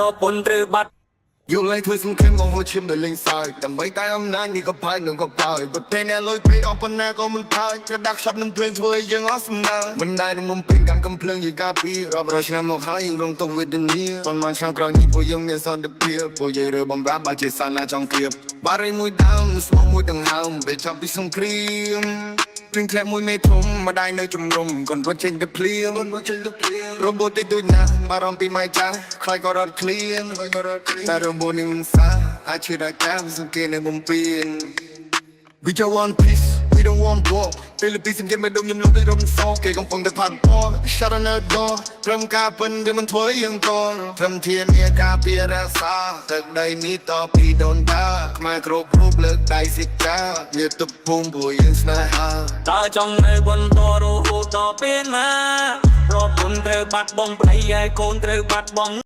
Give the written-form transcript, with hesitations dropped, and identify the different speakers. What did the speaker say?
Speaker 1: ប្រពន្ធត្រូវបាត់
Speaker 2: យល់ឲ្យធ្វើសង្គ្រាមងហូរឈាមដោយលេងសើចដើម្បីតែអំណាចនេះក៏ផាយនឹងក៏ផើយប្រទេសអ្នកលុយពេកអស់ប៉ុណ្ណាក៏មិនផើយក្តាក់ខ្ចប់នឹងភ្លេងធ្វើឲ្យយើងអស់សំណើចមិនដែលនឹងមុំពេញកាន់កំភ្លើងយើងការពីរាប់រយឆ្នាំមកហើយយើងរងទុក្ខវេទនាប៉ុន្មានឆ្នាំក្រោយនេះពួកយើងមានសន្តិភាពពួកយើងរើបំរាបបើជាសាណាចង់គៀបបារីមួយដើមស្មោះមួយដង្ហើមពេលចាប់ពីសង្គ្រាមព្រីងធ្លាក់មួយមេធំម្ដាយនៅជំរុំកូនរត់ចេញទៅភ្លៀងរបូតតិចតួចណាស់បារម្ភពីម៉ែចាស់ខ្លាចក៏រត់ឃ្លៀងតែរបូតនេះមិនសាអាចឈឺដល់កាមសង្គេនៅបំពេញ We just want peace, we don't want war. ពេលពីសង្កេតមើលដុំខ្ញុំលុបដូចរំសគេកំពុងតែផាត់ពណ៌ Shut on the door ត្រឹមការពិនវាមិនធ្វើយើងតត្រឹមធានាការពាររក្សាទឹកដីនេះតពីដូនតាខ្មែរគ្រប់រូបលើកដៃសិកាមាតុភូមិពួកយើងស្នេហា
Speaker 1: តើចង់នៅបន្តរហូតដល់ពេលណាប្រពន្ធត្រូវបាត់បង់ប្តីហើយកូនត្រូវបាត់បង់